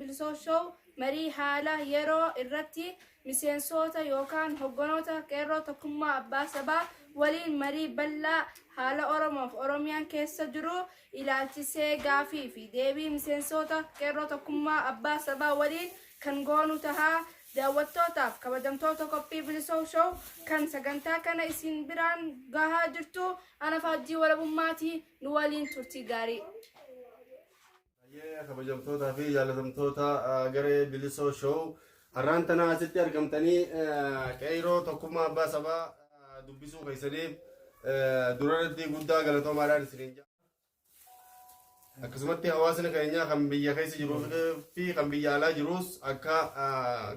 Bilisoo Show marii haala yeroo irratti miseensoota yookaan hogganoota Qeerroo Tokkummaa Abbaa Sabaa waliin marii bal'aa haala Oromoof Oromiyaan keessa jiru ilaalchisee gaafii fi deebii miseensoota Qeerroo Tokkummaa Abbaa Sabaa waliin kan goonu taha. Daawwattootaaf kabajamtoota qophii Bilisoo Show kan sagantaa kana isin biraan gahaa jirtu ana Faajjii Walabummaati nu waliin turtii gaarii. Baay'ee kabajamtootaa fi jaalatamtoota garee Bilisoo Show har'aan tana asitti argamtanii qeeyroo tokkummaa abbaa sabaa dubbisuu keessaniif durarratti guddaa galatoomaadhaan isiniin jedha. Akkasumatti hawaasni keenya kan biyya keessa jiruu fi kan biyya alaa jirus akka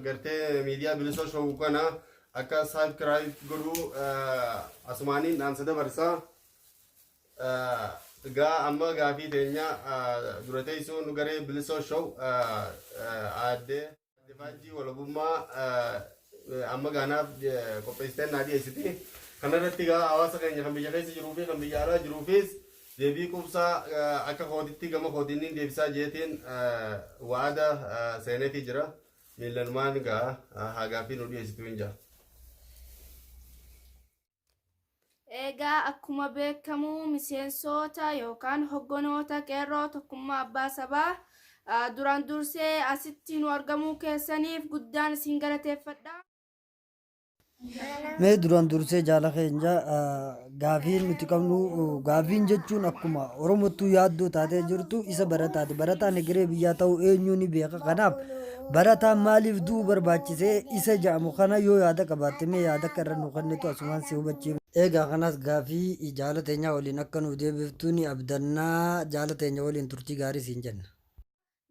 gartee miidiyaa Bilisoo Show kana akka subscribe godhuu asumaaniin dhaamsa dabarsa. Gaa amma gaafii teenya dura teessuun garee Bilisoo Show aadde Faajjii Walabummaa amma gaanaaf qopheessiteen naa dhiyeessiti. Kanarratti gaa hawaasa keenya kan biyya keessa jiruu fi kan biyya alaa jiruufis deebii quubsaa akka kootitti gama kootiin niin deebisaa jeetiin wa'ada seeneefii jira. Miillanumaan gaa haa gaaffii nu dhiyeessitu hin jaa. Egaa akkuma beekamu miseensoota yookaan hoggonoota Qeerroo Tokkummaa Abbaa Sabaa duraan dursee asitti nu argamuu keessaniif guddaan isin galateeffadha. Mee duraan dursee jaala keenya gaafiin nuti qabnu gaafiin jechuun akkuma Oromottuu yaaddoo taatee jirtu isa barataati. Barataan egeree biyyaa ta'uu eenyuu ni beeka. Kanaaf Barataan maaliif du'uu barbaachisee isa ja'amu kana yoo yaada qabaatte mee yaada akka irra nu kennitu asumaan si hubachiifna. Eegaa kanas gaafii jaala teenyaa waliin akka nuuf deebiftu ni abdanna. Jaala teenya waliin turtii gaarii siin jenna.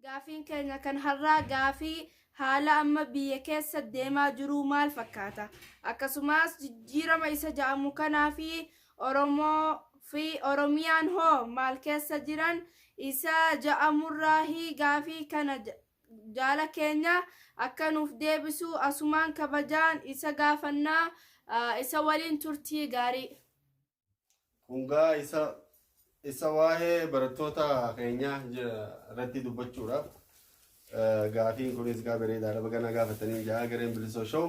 Gaafiin keenya kan har'aa gaafii haala amma biyya keessa deemaa jiruu maal fakkaata? Akkasumaas jijjiirama isa ja'amu kanaa fi Oromoo fi Oromiyaan hoo maal keessa jiran isa ja'amurraahi gaafii kana jaala keenya akka nuuf deebisu asumaan kabajaan isa gaafannaa isa waliin turtii gaarii. Kun gaa isa isa waa'ee barattoota keenyaa irratti dubbachuudhaaf gaafiin kunis gaa bareedaadha baga gaafatanii ja'a gareen Bilisoo Show.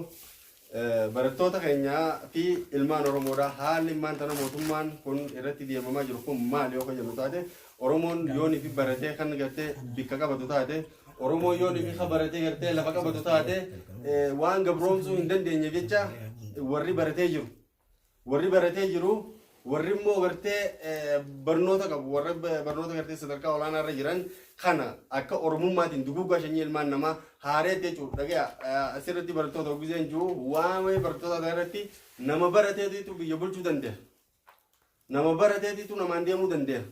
Barattoota keenyaa fi ilmaan Oromoodha haalli immaan tana mootummaan kun irratti deemamaa jiru kun maal yoo jennu taate Oromoon yoon fi baratee kan gartee bikka qabatu taate Oromoon yoon fi kan baratee gartee lafa qabatu taate waan gabroomsuu hin dandeenye jecha warri baratee jiru warri baratee jiru warri immoo gartee barnoota qabu warra barnoota gartee sadarkaa olaanaa irra jiran kana akka Oromummaatiin duguuggaa sanyii ilmaan namaa haareetti jechuudha. Dhagaya asirratti barattoota hoggiseen jiru waa'ee barattoota kana irratti nama barateetu biyya bulchuu danda'a. Nama barateetitu namaan deemuu danda'a.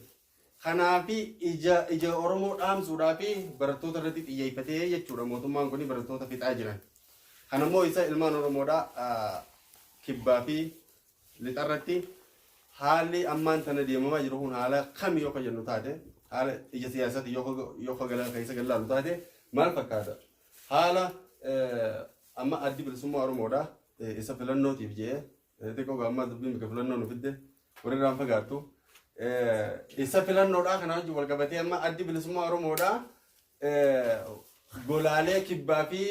Kanaafi ija ija Oromoo dhaamsuudhaafi barattoota irratti xiyyeeffatee jechuudha mootummaan kun barattoota fixaa jiran. Kanammoo isa ilmaan Oromoodha kibbaa fi lixarratti haalli ammaan tana deemamaa jiru kun haala kami yoo jennu taate haala ija siyaasaatiin yoo keessa galaalu taate maal fakkaata? Haala amma addi bilisummaa Oromoodha isa filannootiif jedhee xiqqoo ammaa dubbiin bika filannoo nu fidde walirraan fagaattu. Isa filannoodhaa kana wajjin wal qabatee amma addi bilisummaa Oromoodhaa golaalee kibbaa fi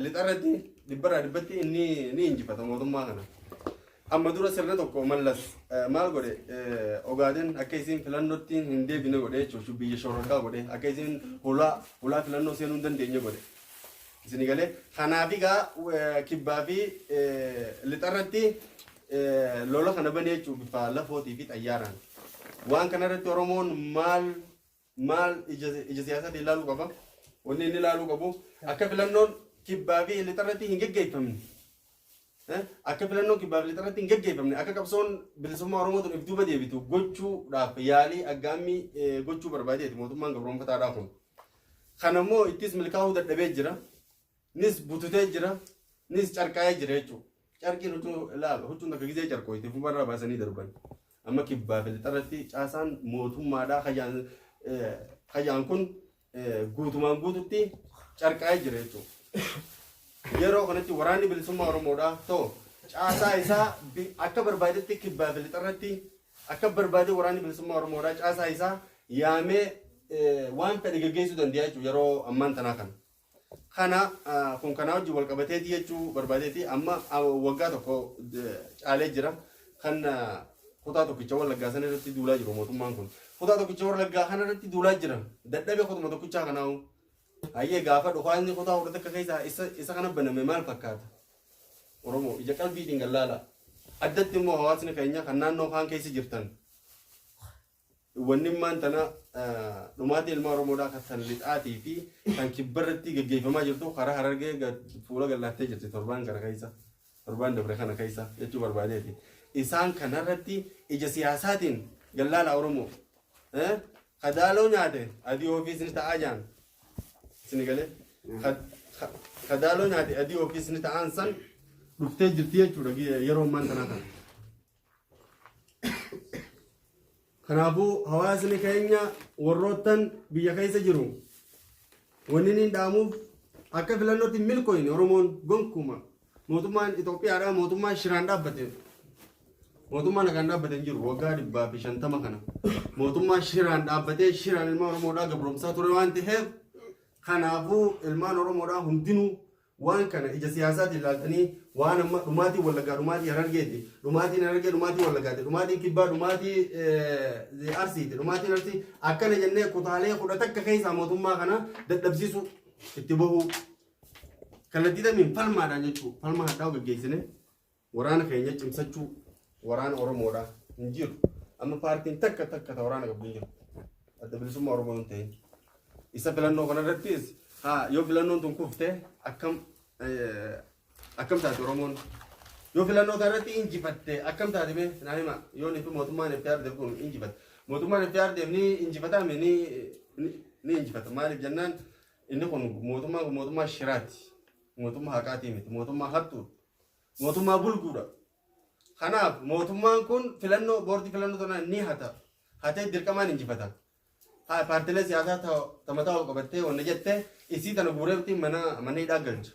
lixarratti dhibbarraa dhibbatti inni ni injifata mootummaa kana. Amma dura sirna tokko Mallas maal godhe Ogaaden akka isiin filannootti hin deebine godhe jechuudha biyya shororkaa godhe akka isiin hulaa hulaa filannoo seenuu hin dandeenye godhe. Isin galee kanaaf egaa kibbaa fi lixarratti lola kana banee jechuun bifa lafootii fi xayyaaraan. Waan kanarratti Oromoon maal maal ija ija siyaasaatiin ilaaluu qaba. Wanni inni ilaaluu qabu akka filannoon kibbaa fi lixarratti hin geggeeffamne. Akka filannoon kibbaa fi lixarratti hin geggeeffamne akka qabsoon bilisummaa Oromoo tun if duuba deebitu gochuudhaaf yaalii aggaammii gochuu barbaadeeti mootummaan gabroonfataadhaa kun. Kana immoo ittis milkaa'uu dadhabee jira. Nis bututee jira. Nis carqaa'ee jira jechuudha. Carqiin huccuu ilaala. Huccuun takka gizee carqooyte fumarraa baasanii darban. Amma kibbaa fi lixarratti caasaan mootummaadhaa kajaan kun guutumaan guututti carqaa'ee jira jechuudha. Yeroo kanatti waraanni bilisummaa Oromoodhaa ta'u caasaa isaa akka barbaadetti kibbaa fi lixarratti akka barbaade waraanni bilisummaa Oromoodhaa caasaa isaa yaamee waan fedhe geggeessuu danda'a jechuudha yeroo ammaan tanaa kana. Kana kun kanaa wajjin wal qabateeti jechuu barbaadeeti. Amma waggaa tokko caalee jira kan kutaa tokkicha Wallaggaa sana irratti duulaa jiru mootummaan kun. Kutaa tokkicha Wallaggaa kana irratti duulaa jira. Dadhabe kutuma tokkichaa kanaa'u. Hayyee, gaafa dhukaasni kutaa 11 keessaa isa kana baname maal fakkaata? Oromoo, ija qalbiitiin gallaala. Addatti immoo hawaasni keenya kan naannoo kaan keessa jirtan, wanni immaan tana dhumaatii ilma Oromoodhaa kan tan lixaatii fi kan kibbarratti geggeeffamaa jirtu karaa Harargee fuula gallaattee jirti torbaan kana keessa, torbaan dabre kana keessa jechuu barbaadeeti. Isaan kanarratti ija siyaasaatiin gallaala, Oromoo. Kadaaloo nyaate adii ofiis ni ta'aa jaan. Isin galee kadaaloo nyaate adii ofiis ni ta'aan san dhuftee jirti jechuudha yeroo ammaan tanaa kana. Kanaafuu hawaasni keenya warroottan biyya keessa jiru wanni inni dhaamuuf akka filannootti hin milkooyne Oromoon gonkuma. Mootummaan Itoophiyaadhaa mootummaa shiraan dhaabbate. Mootummaa nagaan dhaabbate hin jiru waggaa 150 kana. Mootummaa shiraan dhaabbatee shiraan ilmaan Oromoodhaa gabroomsaa ture waan ta'eef, kanaafuu ilmaan Oromoodhaa hundinuu waan kana ija siyaasaatiin ilaaltanii waan amma dhumaatii Wallaggaa dhumaatii Harargeeti, dhumaatiin Harargee dhumaatii Wallaggaati, dhumaatiin Kibbaa dhumaatii Arsiiti, dhumaatiin Arsii akkana jennee kutaalee 11 keessaa mootummaa kana dadhabsiisuu itti bahuu kallattii tamiin falmaadhaan jechuu, falma hadhaa'u geggeessine waraana keenya cimsachuu. Waraana Oromoodha hin jiru. Amma paartiin takka takka ta waraana qabdu hin jiru. Adda Bilisummaa Oromoo hin ta'in. Isa filannoo kanarrattis haa yoo filannoon tun kufte akkam akkam taate Oromoon? Yoo filannoo kanarratti injifatte akkam taate mee naa hima? Yoo nifi mootummaan FRDF kun injifatte. Mootummaan FRDF ni injifataa ni ni injifata. Maaliif jennaan, inni kun mootummaan kun mootummaa shiraati. Mootummaa haqaatii miti. Mootummaa hattuudha. Mootummaa bulguudha. Kanaaf mootummaan kun filannoo boordii filannoo tanaa ni hata. Hatee dirqamaan injifata. Haa paartilee siyaasaa ta mataa ol qabattee wanna jette isii tana guureefti mana mana hidhaa galcha.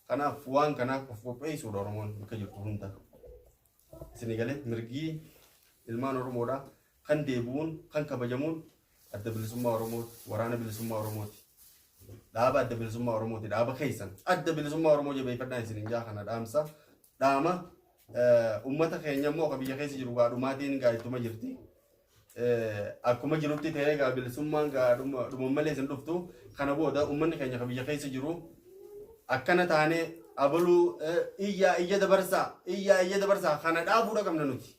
Kanaaf waan kanaaf of qopheessuudha Oromoon bakka jirtu hunda. Isin galee, mirgii ilmaan Oromoodhaa kan deebi'uun kan kabajamuun Adda Bilisummaa Oromooti, Waraana Bilisummaa Oromooti. Dhaaba Adda Bilisummaa Oromooti, dhaaba keessan. Adda Bilisummaa Oromoo jabeeffadhaa isin jaa kana dhaamsa. Dhaama uummata keenya immoo ka biyya keessa jiru gaa dhumaatiin gaa ittuma jirti. Akkuma jirutti ta'ee gaa bilisummaan gaa dhuma malee isin dhuftu. Kana booda uummanni keenya ka biyya keessa jiru akkana taanee abaluu iyyaa iyya dabarsaa, iyyaa iyya dabarsaa kana dhaabuudha qabna nuti.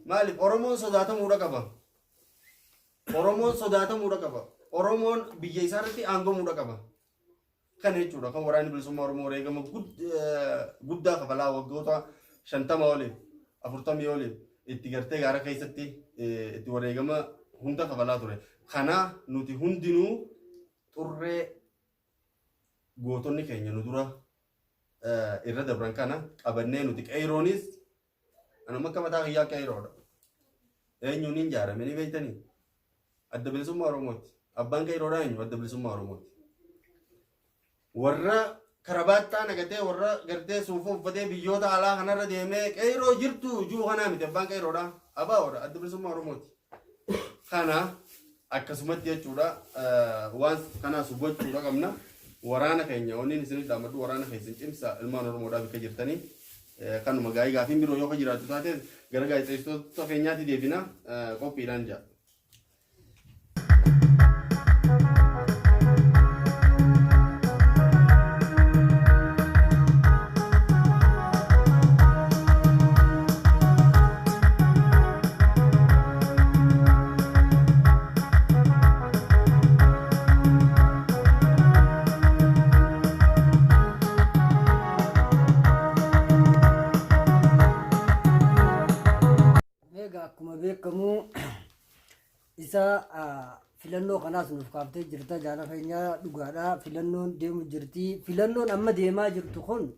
Maaliif? Oromoon sodaatamuudha qaba. Oromoon sodaatamuudha qaba. Oromoon biyya isaa irratti aangomuudha qaba. Kana jechuudha kan Waraanni Bilisummaa Oromoo wareegama guddaa kafalaa waggoota 50 oliif, 40 oliif itti gartee gaara keessatti itti wareegama hunda kafalaa ture. Kana nuti hundinuu xurree gootonni keenya nu dura irra dabran kana qabannee nuti qeyroonis, anuma akka mataa kiyyaa qeeyroodha. Eenyuun hin ijaarame ni beektanii? Adda Bilisummaa Oromooti. Abbaan qeeyroodhaa eenyu? Adda Bilisummaa Oromooti. Warra karabaattaa naqatee, warra gartee suufa uffatee biyyoota alaa kanarra deemee qeeyroo jirtu juu kanaa miti abbaan qeeyroodhaa. Abaawoodha. Adda Bilisummaa Oromooti. Kana akkasumatti jechuudha waan kanaas hubachuudha qabna. Waraana keenya wanni isin dhaamadhu, waraana keessan cimsa, ilmaan Oromoodhaa bakka jirtanii. Kanuma gaa'ii gaafiin biroo yoo ka jiraattu taate gara gaazexeessitoota keenyaatti deebina, qophiidhaan jira. Egaa akkuma beekamu isa filannoo kanaas nuuf kaaftee jirta, jaala keenya, dhugaadha. Filannoon deemu jirti. Filannoon amma deemaa jirtu kun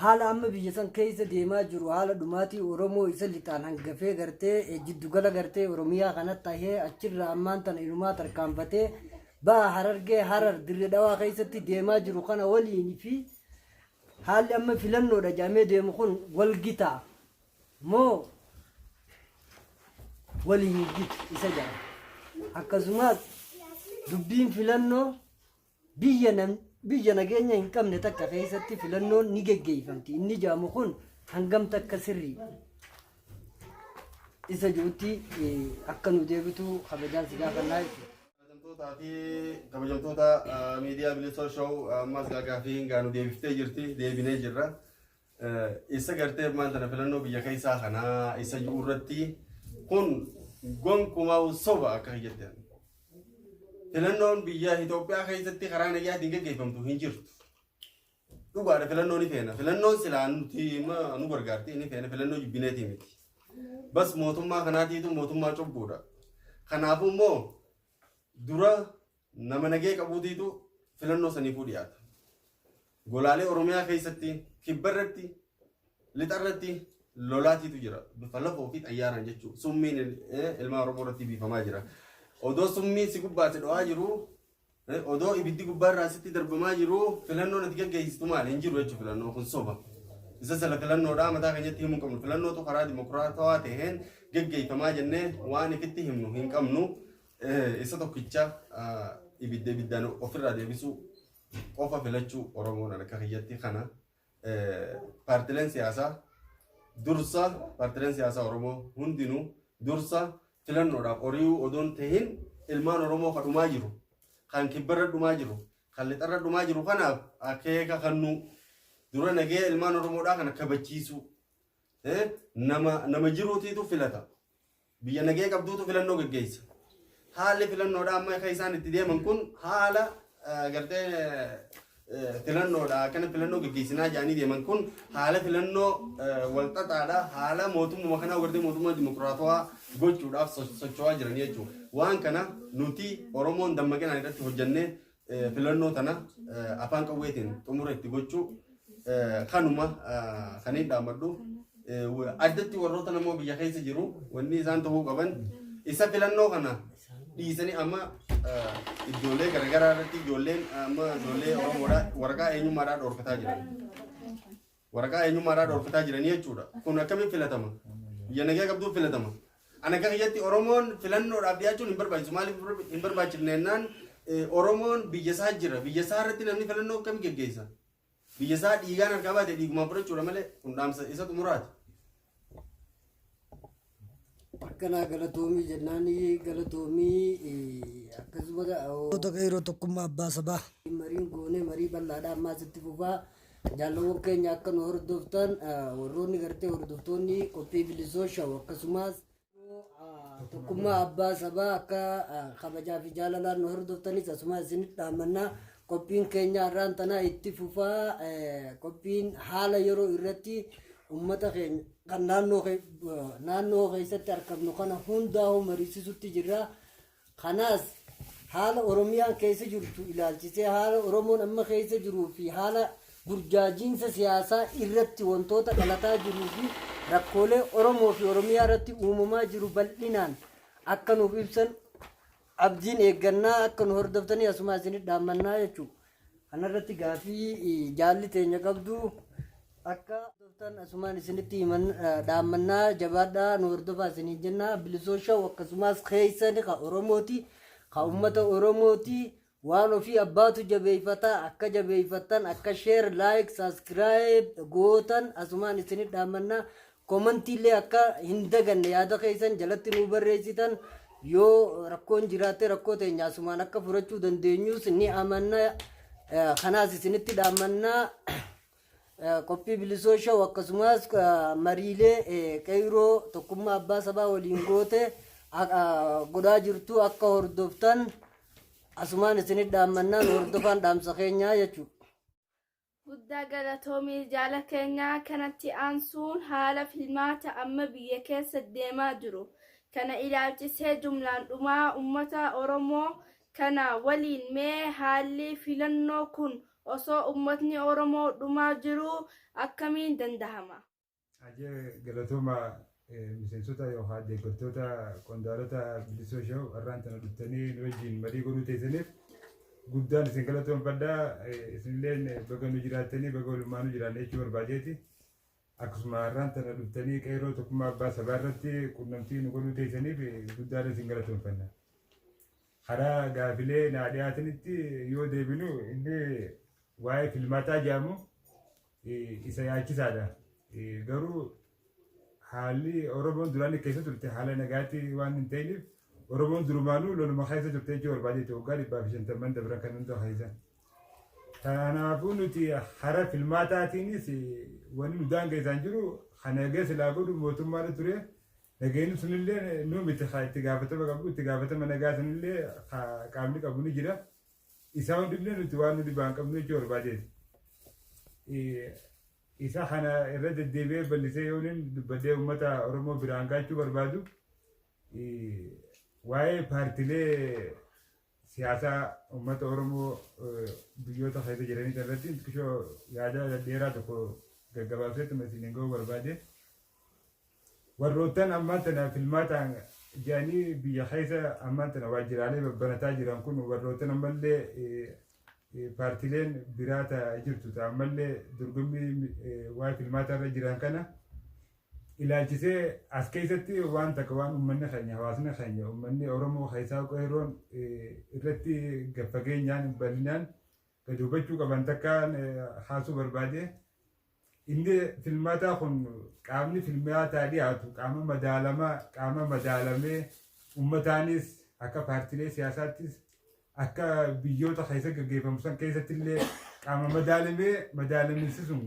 haala amma biyya san keessa deemaa jiru, haala dhumaatii Oromoo isa lixaan hangafee gartee jiddugala gartee Oromiyaa kana tahee achirraa ammaan tana inumaa tarkaanfatee baha Harargee, Harar, Dirre Dhawaa keessatti deemaa jiru kana waliin fi haalli amma filannoodha jedhamee deemu kun wal gitaa moo waliin hin gitu isa jedhama. Akkasumas dubbiin filannoo biyya nam biyya nageenya hin qabne takka keessatti filannoon ni geggeeffamti. Inni jedhamu kun hangam takka sirrii isa jirutti akka nu deebitu kabajaan si gaafannaa jechuudha. Kabajamtootaa fi kabajamtoota miidiyaa Bilisoo Show, ammas gaafii gaanu deebiftee jirti, deebinee jirra. Isa gartee maal tana filannoo biyya keessaa kanaa isa jiru irratti kun gonkumaa soba akka jettan. Filannoon biyya Itoophiyaa keessatti karaa nagayaatiin gaggeeffamtu hin jirtu. Dhugaadha, filannoo ni feena. Filannoon silaa nuti nu gargaarti ni feena, filannoo jibbineetii miti. Bas mootummaa kanaatiitu mootummaa cubbuudha. Kanaafuu immoo dura nama nagee qabuutiitu filannoo saniifuu dhiyaata. Golaalee Oromiyaa keessatti kibbarratti, lixarratti lolaatiitu jira. Bifa lafoo fi xayyaaraan jechuudha. Summiin ilma Oromoo irratti biifamaa jira. Odoo summiin si gubbaatti dho'aa jiru, odoo ibiddi gubbaarraa sitti darbamaa jiru, filannoon ati gaggeessitu maali? Hin jiru jechuudha, filannoo kun soba. Isa sala filannoodhaa mataa keenyatti himuu qabnu. Filannootu karaa dimokiraatawaa ta'een gaggeeffamaa jennee waan ifitti himnu hin qabnu. Isa tokkicha ibidda ibiddaan ofirraa deebisuu qofa filachuu Oromoon akka kiyyatti kana. Paartileen siyaasaa dursa, paartileen siyaasaa Oromoo hundinuu dursa filannoodhaaf horiiwuu odoon tahin ilmaan Oromoo kan dhumaa jiru, kan kibbarra dhumaa jiru, kan lixarra dhumaa jiru kanaaf akeeka kannuu dura nagee ilmaan Oromoodhaa kana kabachiisuu. Nama jiruutiitu filata. Biyya nagee qabduutu filannoo gaggeessa. Haalli filannoodhaa amma akka isaan itti deeman kun haala gartee filannoodha akkana filannoo gaggeessinaa jedhanii deeman kun haala filannoo walxaxaadha. Haala mootummaa kanaa gartee mootummaa dimokiraatawaa gochuudhaaf socho'aa jiran jechuudha. Waan kana nuti Oromoon dammaqinaan irratti hojjennee filannoo tana afaan qawweetiin xumura itti gochuu kanuma kan hin dhaammadhu. Addatti warroota namoo biyya keessa jiru wanni isaan ta'uu qaban isa filannoo kana dhiisanii amma iddoolee garaagaraa irratti ijoolleen amma ijoollee Oromoodhaa waraqaa eenyummaadhaa dhorkataa jiran. Waraqaa eenyummaadhaa dhorkataa jiranii jechuudha. Kun akkamiin filatama? Biyya nagaa qabduuf filatama. Ana akka kiyyatti Oromoon filannoodhaaf dhiyaachuun hin barbaachisu. Maaliif hin barbaachifne jennaan, Oromoon biyya isaa jira. Biyya isaa irratti namni filannoo akkamii geggeessa? Biyya isaa dhiigaan harkaa baate dhiigumaan fudhachuudha malee, kun dhaamsa isa xumuraati. Akkanaa galatoomii jennaan, galatoomii akkasuma. Yeroo tokkummaa abbaa sabaa. Mariin goonee marii bal'aadhaa ammaas itti fufaa. Jaalawwan keenya akka nu hordoftan, warroonni gartee hordoftoonni qophii Bilisoo Show akkasumas tokkummaa abbaa sabaa akka kabajaa fi jaalalaan nu hordoftanis asumas isinitti dhaammannaa. Qophiin keenya har'aan tanaa itti fufaa. Qophiin haala yeroo irratti ummata keenya kan naannoo keessatti argamnu kana hundaa'uu mariisisutti jirra. Kanaas haala Oromiyaan keessa jirtu ilaalchisee, haala Oromoon amma keessa jiruu fi haala burjaajiinsa siyaasaa irratti wantoota dhalataa jiruu fi rakkoolee Oromoo fi Oromiyaa irratti uumamaa jiru bal'inaan akka nuuf ibsan abdiin eeggannaa, akka nu hordoftanii asuma isinit dhaammannaa jechuudha. Kanarratti gaafii jaalli teenya qabdu akka hordoftan asumaan isinitti himan dhaammannaa. Jabaadhaa, nu hordofaa isiniin jenna. Bilisoo Show akkasumas keessani ka Oromooti, ka ummata Oromooti. Waan ofii abbaatu jabeeffata. Akka jabeeffattan, akka share, like, subscribe gootan asumaan isinit dhaammannaa. Commentiillee akka hin daganne, yaada keessan jalatti nu barreessitan, yoo rakkoon jiraatte rakkoo teenya asumaan akka furachuu dandeenyus ni amanna. Kanaas isinitti dhaammannaa. Qophii Bilisoo Show akkasumas mariilee qeyroo tokkummaa abbaa sabaa waliin goote godhaa jirtu akka hordoftan asumaan isinit dhaammannaan, hordofaan dhaamsa keenyaa jechuudha. Guddaa galatoomii jaala keenyaa. Kanatti aansuun haala filmaata amma biyya keessa deemaa jiru kana ilaalchisee jumlaan dhumaa ummata Oromoo kana waliin mee haalli filannoo kun osoo ummatni Oromoo dhumaa jiru akkamiin dandahama? Ajee, galatooma miseensota yookaan deeggartoota qondaalota Bilisoo Show, har'aan tana dhuftanii nu wajjin marii godhuu teessaniif guddaan isin galatoomfadha. Isinilleen baga nu jiraattanii, baga walumaa nu jiraanne jechuu barbaadeeti. Akkasuma har'aan tana dhuftanii qeerroo tokkummaa abbaa sabaa irratti qunnamtii nu godhuu teessaniif guddaan isin galatoomfanna. Karaa gaafilee naa dhiyaatanitti yoo deebinu, inni waa'ee filmaataa jedhamu isa yaachisaadha. Garuu haalli Oromoon duraan keessa turte haala nagaatti waan hin ta'iniif, Oromoon durumaanuu loluma keessa turte jechuu barbaadeeti, waggaa 150n dabran kan hunda keessa. Kanaafuu nuti hara filmaataatiinis wanni nu daangeessaan jiru kan nagee silaa godhu mootummaadha ture. Nageenyi sunillee nu miti itti gaafatama qabu, itti gaafatama nagaa sanillee qaamni qabu ni jira. Isaa hundillee nuti waan nu dhibaan qabnu jechuu barbaadeeti. Isa kana irra deddeebi'ee bal'isee yoo dubbadhee uummata Oromoo biraan gaachuu barbaadu, waa'ee paartilee siyaasaa uummata Oromoo biyyoota keessa jiranii irratti xiqqishoo yaada dheeraa tokko gaggabaabseetu isiniin ga'uu barbaade. Warroottan ammaan tana filmaataan jedhanii biyya keessa ammaan tana waajjiraalee babbanataa jiran kun, warroottan ammallee paartileen biraa jirtu ammallee dorgommii waa'ee filmaataa irra jiran kana ilaalchisee, as keessatti waan takka waan uummanni keenya, hawaasni keenya, uummanni Oromoo keessaa qeerroon irratti gaffageenyaan bal'inaan gadi hubachuu qaban takkaan haasuu barbaade. Inni filmaataa kun, qaamni filmaataa dhiyaatu qaama madaalamaa, qaama madaalamee uummataanis akka paartilee siyaasaattis akka biyyoota keessa gaggeeffamu san keessatti illee qaama madaalamee, madaalaminsi sun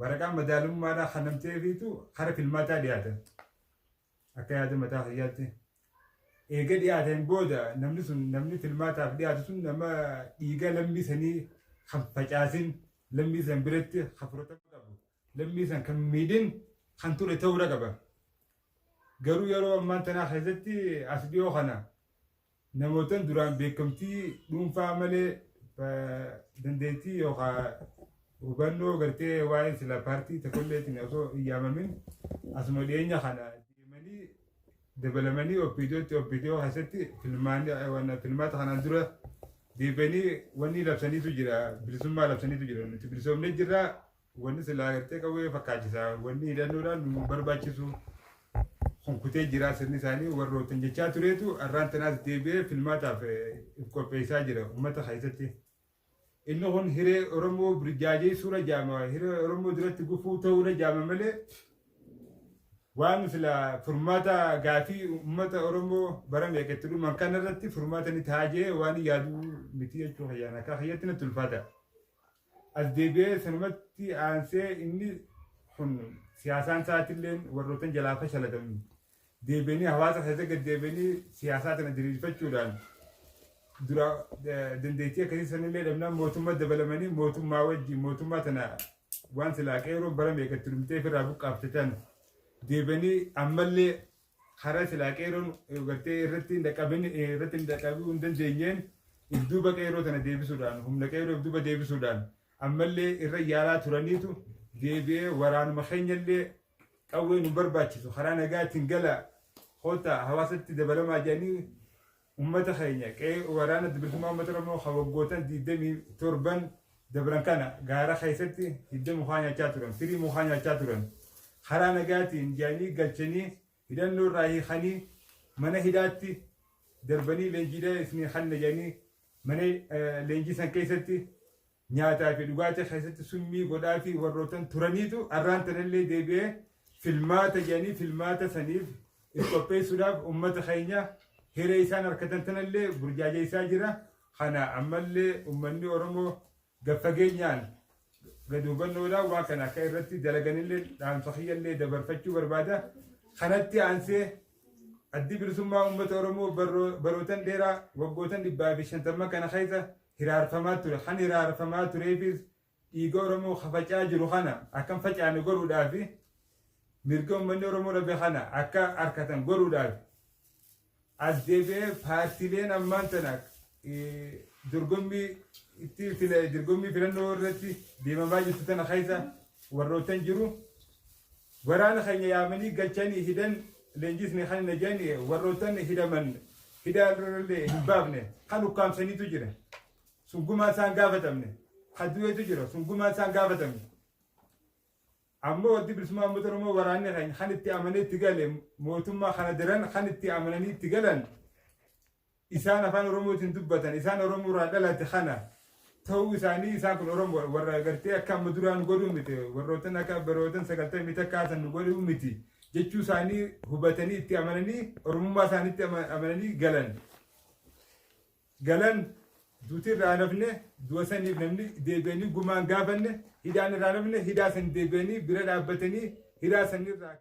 waraqaan madaalummaadhaa kennamteefiitu kara filmaataa dhiyaata. Akka yaada mataa kiyyaatti. Eega dhiyaateen booda namni sun, namni filmaataaf dhiyaatu sun, nama dhiiga lammii sanii kan facaasin, lammii san biratti kan fudhatama qabu, lammii san kan miidhin kan ture ta'uudha qaba. Garuu yeroo ammaan tanaa keessatti as dhiyoo kana namootan duraan beekamtii dhuunfaa malee dandeettii yookaan hubannoo gartee waa'ee sila paartii tokkolleetiin osoo hin yaamamin asuma dhiyeenya kana deemanii dabalamanii OPDOtti, OPDO keessatti filmaata kanaan dura deebi'anii wanni labsaniitu jira, bilisummaa labsaniitu jira. Nuti bilisoomnee jirra, wanni silaa gartee qawwee fakkaachisa, wanni hidhannoodhaan nu barbaachisu kunkutee jira sirni isaanii warroottan jechaa tureetu har'aan tanaas deebi'ee filmaataaf if qopheessaa jira uummata keessatti. Inni kun hiree Oromoo burjaajee suura jaama, hiree Oromoo duratti gufuu ta'uudha jaama malee, waan sila furmaata gaafii uummata Oromoo bara meeqatti dhuman kana irratti furmaata ni ta'a waan yaaduu miti jechuu kiyyaan akka kiyyatti natti ulfaata. As deebi'ee sanumatti aansee inni kun siyaasaan isaatillee warroottan jalaa fashalatan deebi'anii hawaasa keessa gad deebi'anii siyaasaa tana diriirfachuudhaan dura dandeettii akkasii sanillee dhabnaan mootummaa dabalamanii mootummaa wajjin mootummaa tana waan silaa qeerroon bara meeqatti dhumtee ofirraa buqqaafte tan deebi'anii ammallee karaa silaa qeerroon gartee irratti hin dhaqqabin, irratti hin dhaqqabuu hin dandeenyeen if duuba qeerroo tana deebisuudhaan, humna qeerroo if duuba deebisuudhaan ammallee irra yaalaa turaniitu deebi'ee waraanuma keenyallee qawwee nu barbaachisu, karaa nagaatiin gala, koota hawaasatti dabalamaa jedhanii ummata keenya qe'ee waraana bilisummaa uummata Oromoo kan waggootan 27n dabran kana gaara keessatti hidda mukaa nyaachaa turan, firii mukaa nyaachaa turan, karaa nagaatiin jedhanii galchanii hidhannoo irraa hiikanii mana hidhaatti darbanii leenjiidha isinii kanna jedhanii mana leenjii san keessatti nyaataa fi dhugaatii keessatti summii godhaa fi warrootan turaniitu arraan tanallee deebi'ee filmaata jedhanii filmaata saniif if qopheessuudhaaf ummata keenya hiree isaan harkatan tanallee burjaajeessaa jira. Kana ammallee ummanni Oromoo gaffageenyaan gadi hubannoodhaan waan kana akka irratti dalaganillee dhaamsa kiyyallee dabarfachuu barbaada. Kanatti aansee addi bilisummaa uummata Oromoo barootan dheeraa waggootan 150 kana keessa hiraarfamaa ture. Kan hiraarfamaa tureefis dhiiga Oromoo kafacaa jiru kana akkam facaane godhuudhaaf, mirga uummanni Oromoo dhabe kana akka harkatan godhuudhaaf as deebi'ee paartiileen ammaan tana dorgommii itti dorgommii filannoo irratti deemamaa jirtu tana keessa warroottan jiru waraana keenya yaamanii galchanii hidhan leenjisni kan hin jedhani warroottan hidhaman hidhaa irrallee hin baafne kan ukkaamsaniitu jira. Sun gumaa isaan gaafatamne. Kan du'eetu jira, sun gumaa isaan gaafatamne. Ammoo wanti bilisummaa uummata Oromoo waraanni keenya kan itti amanee itti gale mootummaa kana daran kan itti amananii itti galan. Isaan afaan Oromootiin dubbatan, isaan Oromoo irraa dhalate kana ta'uu isaanii, isaan kun Oromoo warra gartee akka amma duraan godhuu miti, warrootan akka barootan 90 takkaa san nu godhuu miti jechuu isaanii hubatanii, itti amananii, Oromummaa isaaniitti amananii galan. Galan duuti irraa nafne, du'a saniif namni deebi'anii gumaan gaafanne, hidhaan irraa nafne, hidhaa san deebi'anii bira dhaabbatanii hidhaa sanirraa.